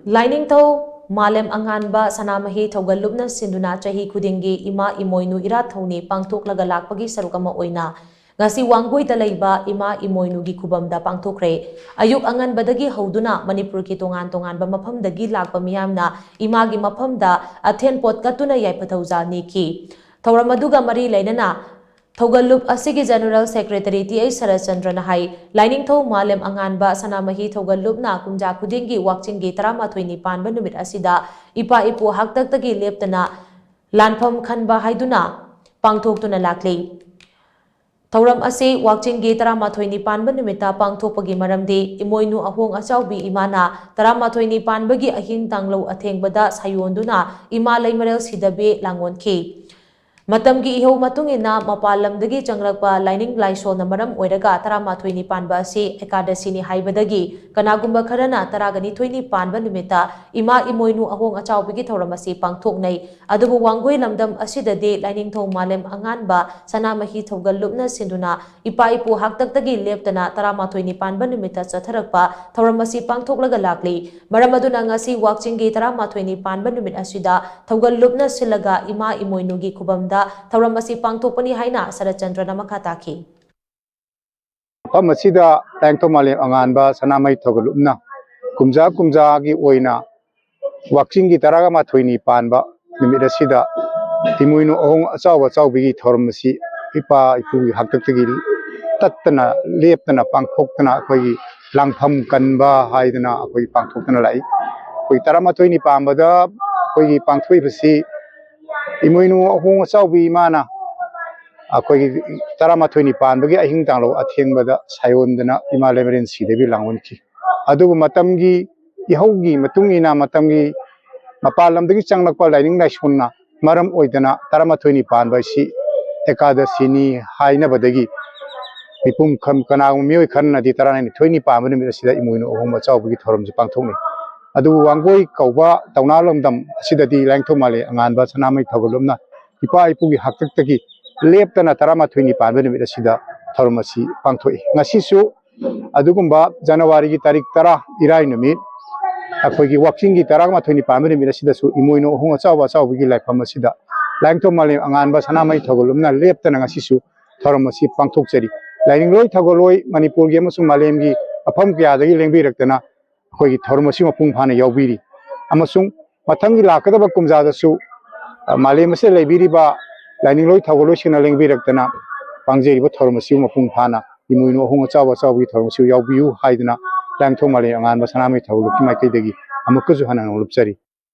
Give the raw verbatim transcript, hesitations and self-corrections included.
ꯂꯥꯏꯅꯤꯡꯊꯧ ꯃꯥꯂꯦꯝ ꯑꯉꯥꯟꯕ ꯁꯅꯥꯃꯍꯤ ꯊꯧꯒꯜꯂꯨꯞꯅ ꯁꯤꯟꯗꯨꯅ ꯆꯍꯤ ꯈꯨꯗꯤꯡꯒꯤ ꯏꯃꯥ ꯏꯃꯣꯏꯅꯨ ꯏꯔꯥꯠ ꯊꯧꯅꯤ ꯄꯥꯡꯊꯣꯛꯂꯒ ꯂꯥꯛꯄꯒꯤ ꯁꯔꯨꯛ ꯑꯃ ꯑꯣꯏꯅ ꯉꯁꯤ ꯋꯥꯡꯒꯣꯏꯗ ꯂꯩꯕ ꯏꯃꯥ ꯏꯃꯣꯏꯅꯨꯒꯤ ꯈꯨꯕꯝꯗ ꯄꯥꯡꯊꯣꯛꯈ꯭ꯔꯦ꯫ ꯑꯌꯨꯛ ꯑꯉꯟꯕꯗꯒꯤ ꯍꯧꯗꯨꯅ ꯃꯅꯤꯄꯨꯔꯒꯤ ꯇꯣꯉꯥꯟ ꯇꯣꯉꯥꯟꯕ ꯃꯐꯝꯗꯒꯤ ꯂꯥꯛꯄ ꯃꯤꯌꯥꯝꯅ ꯏꯃꯥꯒꯤ ꯃꯐꯝꯗ ꯑꯊꯦꯟ ꯄꯣꯠ ꯀꯠꯇꯨꯅ ꯌꯥꯏꯐ ꯊꯧꯖꯥꯜ ꯅꯤꯈꯤ꯫ ꯊꯧꯔꯝ ꯑꯗꯨꯒ ꯃꯔꯤ ꯂꯩꯅꯅ ꯊꯧꯒꯜꯂꯨꯞ ꯑꯁꯤꯒꯤ General Secretary ꯇꯤ ꯑꯩꯆ ꯁꯔꯠꯆꯟꯗ꯭ꯔꯅ ꯍꯥꯏ, ꯂꯥꯏꯅꯤꯡꯊꯧ ꯃꯥꯂꯦꯝ ꯑꯉꯥꯟꯕ ꯁꯅꯥꯃꯍꯤ ꯊꯧꯒꯜꯂꯨꯞꯅ ꯀꯨꯝꯖꯥ ꯈꯨꯗꯤꯡꯒꯤ ꯋꯥꯛꯆꯤꯡꯒꯤ ꯇꯔꯥꯃꯥꯊꯣꯏꯅꯤ ꯄꯥꯟꯕ ꯅꯨꯃꯤꯠ ꯑꯁꯤꯗ ꯏꯄꯥ ꯏꯄꯨ ꯍꯥꯛꯇꯛꯇꯒꯤ ꯂꯦꯞꯇꯅ ꯂꯥꯟꯐꯝ ꯈꯟꯕ ꯍꯥꯏꯗꯨꯅ ꯄꯥꯡꯊꯣꯛꯇꯨꯅ ꯂꯥꯛꯂꯤ꯫ ꯊꯧꯔꯝ ꯑꯁꯤ ꯋꯥꯛꯆꯤꯡꯒꯤ ꯇꯔꯥꯃꯥꯊꯣꯏꯅꯤ ꯄꯥꯟꯕ ꯅꯨꯃꯤꯠꯇ ꯄꯥꯡꯊꯣꯛꯄꯒꯤ ꯃꯔꯝꯗꯤ ꯏꯃꯣꯏꯅꯨ ꯑꯍꯣꯡ ꯑꯆꯥꯎꯕꯤ ꯏꯃꯥꯅ ꯇꯔꯥꯃꯥꯊꯣꯏꯅꯤ ꯄꯥꯟꯕꯒꯤ ꯑꯍꯤꯡ ꯇꯥꯡꯂꯧ ꯑꯊꯦꯡꯕꯗ ꯁꯥꯌꯣꯟꯗꯨꯅ ꯏꯃꯥ ꯂꯩꯃꯔꯦꯜ ꯁꯤꯗꯕꯤ ꯂꯥꯡꯑꯣꯟꯈꯤ꯫ ꯃꯇꯝꯒꯤ ꯏꯍꯧ ꯃꯇꯨꯡ ꯏꯟꯅ ꯃꯄꯥꯟ ꯂꯝꯗꯒꯤ ꯆꯪꯂꯛꯄ ꯂꯥꯏꯅꯤꯡ ꯂꯥꯏꯁꯣꯜꯅ ꯃꯔꯝ ꯑꯣꯏꯔꯒ ꯇꯔꯥꯃꯥꯊꯣꯏꯅꯤ ꯄꯥꯟꯕ ꯑꯁꯤ ꯑꯦꯀꯥꯗꯁꯤꯅꯤ ꯍꯥꯏꯕꯗꯒꯤ ꯀꯅꯥꯒꯨꯝꯕ ꯈꯔꯅ ꯇꯔꯥꯒꯅꯤꯊꯣꯏꯅꯤ ꯄꯥꯟꯕ ꯅꯨꯃꯤꯠꯇ ꯏꯃꯥ ꯏꯃꯣꯏꯅꯨ ꯑꯍꯣꯡ ꯑꯆꯥꯎꯕꯤꯒꯤ ꯊꯧꯔꯝ ꯑꯁꯤ ꯄꯥꯡꯊꯣꯛꯅꯩ꯫ ꯑꯗꯨꯕꯨ ꯋꯥꯡꯒꯣꯏ ꯂꯝꯗꯝ ꯑꯁꯤꯗꯗꯤ ꯂꯥꯏꯅꯤꯡꯊꯧ ꯃꯥꯂꯦꯝ ꯑꯉꯥꯟꯕ ꯁꯅꯥꯃꯍꯤ ꯊꯧꯒꯜ ꯂꯨꯞꯅ ꯁꯤꯟꯗꯨꯅ ꯏꯄꯥ ꯏꯄꯨ ꯍꯥꯛꯇꯛꯇꯒꯤ ꯂꯦꯞꯇꯅ ꯇꯔꯥꯃꯥꯊꯣꯏꯅꯤ ꯄꯥꯟꯕ ꯅꯨꯃꯤꯠꯇ ꯆꯠꯊꯔꯛꯄ ꯊꯧꯔꯝ ꯑꯁꯤ ꯄꯥꯡꯊꯣꯛꯂꯒ ꯂꯥꯛꯂꯤ꯫ ꯃꯔꯝ ꯑꯗꯨꯅ ꯉꯁꯤ ꯋꯥꯛꯆꯤꯡꯒꯤ ꯇꯔꯥꯃꯥꯊꯣꯏꯅꯤ ꯄꯥꯟꯕ ꯅꯨꯃꯤꯠ ꯑꯁꯤꯗ ꯊꯧꯒꯜ ꯂꯨꯞꯅ ꯁꯤꯜꯂꯒ ꯏꯃꯥ ꯏꯃꯣꯏꯅꯨꯒꯤ ꯈꯨꯕꯝꯗ ꯊꯧꯔꯝ ꯑꯁꯤ ꯄꯥꯡꯊꯣꯛꯄꯅꯤ ꯍꯥꯏꯅ ꯁꯔꯠꯆꯟꯗ꯭ꯔꯅ ꯃꯈꯥ ꯇꯥꯈꯤ꯫ ꯃꯐꯝ ꯑꯁꯤꯗ ꯂꯥꯏꯅꯤꯡꯊꯧ ꯃꯥꯂꯦꯝ ꯑꯉꯥꯟꯕ ꯁꯅꯥꯃꯍꯤ ꯊꯧꯒꯜ ꯂꯨꯞꯅ ꯀꯨꯝꯖꯥ ꯀꯨꯝꯖꯥꯒꯤ ꯑꯣꯏꯅ ꯋꯥꯛꯆꯤꯡꯒꯤ ꯇꯔꯥꯒ ꯃꯥꯊꯣꯏꯅꯤ ꯄꯥꯟꯕ ꯅꯨꯃꯤꯠ ꯑꯁꯤꯗ ꯏꯃꯣꯏꯅꯨ ꯑꯍꯣꯡ ꯑꯆꯥꯎ ꯑꯆꯥꯎꯕꯤꯒꯤ ꯊꯧꯔꯝ ꯑꯁꯤ ꯏꯄꯥ ꯏꯄꯨꯒꯤ ꯍꯥꯛꯇꯛꯇꯒꯤ ꯇꯠꯇꯅ ꯂꯦꯞꯇꯅ ꯄꯥꯡꯊꯣꯛꯇꯅ ꯑꯩꯈꯣꯏꯒꯤ ꯂꯥꯡꯐꯝ ꯀꯟꯕ ꯍꯥꯏꯗꯅ ꯑꯩꯈꯣꯏ ꯄꯥꯡꯊꯣꯛꯇꯅ ꯂꯥꯛꯏ꯫ ꯑꯩꯈꯣꯏ ꯇꯔꯥꯃꯥꯊꯣꯏꯅꯤ ꯄꯥꯟꯕꯗ ꯑꯩꯈꯣꯏꯒꯤ ꯄꯥꯡꯊꯣꯛꯏꯕꯁꯤ ꯏꯃꯣꯏꯅꯨ ꯑꯍꯣꯡ ꯑꯆꯥꯎꯕꯤ ꯏꯃꯥꯅ ꯑꯩꯈꯣꯏꯒꯤ ꯇꯔꯥꯃꯥꯊꯣꯏꯅꯤ ꯄꯥꯟꯕꯒꯤ ꯑꯍꯤꯡ ꯇꯥꯡꯂꯧ ꯑꯊꯦꯡꯕꯗ ꯁꯥꯌꯣꯟꯗꯅ ꯏꯃꯥ ꯂꯩꯃꯔꯦꯟ ꯁꯤꯗꯕꯤ ꯂꯥꯡꯑꯣꯟꯈꯤ꯫ ꯑꯗꯨꯕꯨ ꯃꯇꯝꯒꯤ ꯏꯍꯧꯒꯤ ꯃꯇꯨꯡ ꯏꯟꯅ ꯃꯇꯝꯒꯤ ꯃꯄꯥꯟ ꯂꯝꯗꯒꯤ ꯆꯪꯂꯛꯄ ꯂꯥꯏꯅꯤꯡ ꯂꯥꯏꯁꯣꯟꯅ ꯃꯔꯝ ꯑꯣꯏꯗꯅ ꯇꯔꯥꯃꯥꯊꯣꯏꯅꯤ ꯄꯥꯟꯕ ꯑꯁꯤ ꯑꯦꯀꯥꯗꯁꯤꯅꯤ ꯍꯥꯏꯅꯕꯗꯒꯤ ꯃꯤꯄꯨꯝ ꯈꯝ-, ꯀꯅꯥꯒꯨꯝꯕ ꯃꯤꯑꯣꯏ ꯈꯔꯅꯗꯤ ꯇꯔꯥꯅꯤꯊꯣꯏꯅꯤ ꯄꯥꯟꯕ ꯅꯨꯃꯤꯠ ꯑꯁꯤꯗ ꯏꯃꯣꯏꯅꯨ ꯑꯍꯣꯡꯕ ꯑꯆꯥꯎꯕꯒꯤ ꯊꯧꯔꯝꯁꯤ ꯄꯥꯡꯊꯣꯛꯅꯩ꯫ ꯑꯗꯨꯕꯨ ꯋꯥꯡꯒꯣꯏ ꯀꯧꯕ ꯇꯧꯅꯥ ꯂꯝꯗꯝ ꯑꯁꯤꯗꯗꯤ ꯂꯥꯏꯅꯤꯡꯊꯧ ꯃꯥꯂꯦꯝ ꯑꯉꯥꯟꯕ ꯁꯅꯥꯃꯍꯤ ꯊꯧꯒꯜ ꯂꯨꯞꯅ ꯏꯄꯥ ꯏꯄꯨꯒꯤ ꯍꯥꯛꯇꯛꯇꯒꯤ ꯂꯦꯞꯇꯅ ꯇꯔꯥꯃꯥꯊꯣꯏꯅꯤ ꯄꯥꯟꯕ ꯅꯨꯃꯤꯠ ꯑꯁꯤꯗ ꯊꯧꯔꯝ ꯑꯁꯤ ꯄꯥꯡꯊꯣꯛꯏ꯫ ꯉꯁꯤꯁꯨ ꯑꯗꯨꯒꯨꯝꯕ ꯖꯅꯋꯥꯔꯤꯒꯤ ꯇꯥꯔꯤꯛ ꯇꯔꯥ ꯏꯔꯥꯏ ꯅꯨꯃꯤꯠ ꯑꯩꯈꯣꯏꯒꯤ ꯋꯥꯛꯆꯤꯡꯒꯤ ꯇꯔꯥꯃꯥꯊꯣꯏꯅꯤ ꯄꯥꯟꯕ ꯅꯨꯃꯤꯠ ꯑꯁꯤꯗꯁꯨ ꯏꯃꯣꯏꯅꯨ ꯑꯍꯣꯡ ꯑꯆꯥꯎꯕ ꯑꯆꯥꯎꯕꯒꯤ ꯂꯥꯏꯐꯝ ꯑꯁꯤꯗ ꯂꯥꯏꯅꯤꯡꯊꯧ ꯃꯥꯂꯦꯝ ꯑꯉꯥꯟꯕ ꯁꯅꯥꯃꯍꯤ ꯊꯧꯒꯜꯂꯨꯝꯅ ꯂꯦꯞꯇꯅ ꯉꯁꯤꯁꯨ ꯊꯧꯔꯝ ꯑꯁꯤ ꯄꯥꯡꯊꯣꯛꯆꯔꯤ꯫ ꯂꯥꯏꯅꯤꯡꯂꯣꯏ ꯊꯧꯒꯜꯂꯣꯏ ꯃꯅꯤꯄꯨꯔꯒꯤ ꯑꯃꯁꯨꯡ ꯃꯥꯂꯦꯝꯒꯤ ꯃꯐꯝ ꯀꯌꯥꯗꯒꯤ ꯂꯦꯡꯕꯤꯔꯛꯇꯅ ꯑꯩꯈꯣꯏꯒꯤ ꯊꯧꯔꯝ ꯑꯁꯤ ꯃꯄꯨꯡ ꯐꯥꯅ ꯌꯥꯎꯕꯤꯔꯤ꯫ ꯑꯃꯁꯨꯡ ꯃꯊꯪꯒꯤ ꯂꯥꯛꯀꯗꯕ ꯀꯨꯝꯖꯥꯗꯁꯨ, ꯑ, ꯃꯥꯂꯦꯝ ꯑꯁꯤꯗ ꯂꯩꯕꯤꯔꯤꯕ ꯂꯥꯏꯅꯤꯡꯂꯣꯏ ꯊꯧꯒꯜꯂꯣꯏꯁꯤꯡꯅ ꯂꯦꯡꯕꯤꯔꯛꯇꯅ ꯄꯥꯡꯖꯔꯤꯕ ꯊꯧꯔꯝ ꯑꯁꯤꯕꯨ ꯃꯄꯨꯡ ꯐꯥꯅ ꯏꯃꯣꯏꯅꯨ ꯑꯍꯣꯡ ꯑꯆꯥꯎꯕ ꯑꯆꯥꯎꯕꯒꯤ ꯊꯧꯔꯝ ꯑꯁꯤꯕꯨ ꯌꯥꯎꯕꯤꯌꯨ ꯍꯥꯏꯗꯨꯅ ꯂꯥꯏꯅꯤꯡꯊꯧ ꯃꯥꯂꯦꯝ ꯑꯉꯥꯟꯕ ꯁꯅꯥꯃꯍꯤ ꯊꯧꯒꯜꯂꯨꯞꯀꯤ ꯃꯥꯏꯀꯩꯗꯒꯤ ꯑꯃꯨꯛꯀꯁꯨ ꯍꯟꯅ ꯅꯣꯡꯂꯨꯞꯆꯔꯤ꯫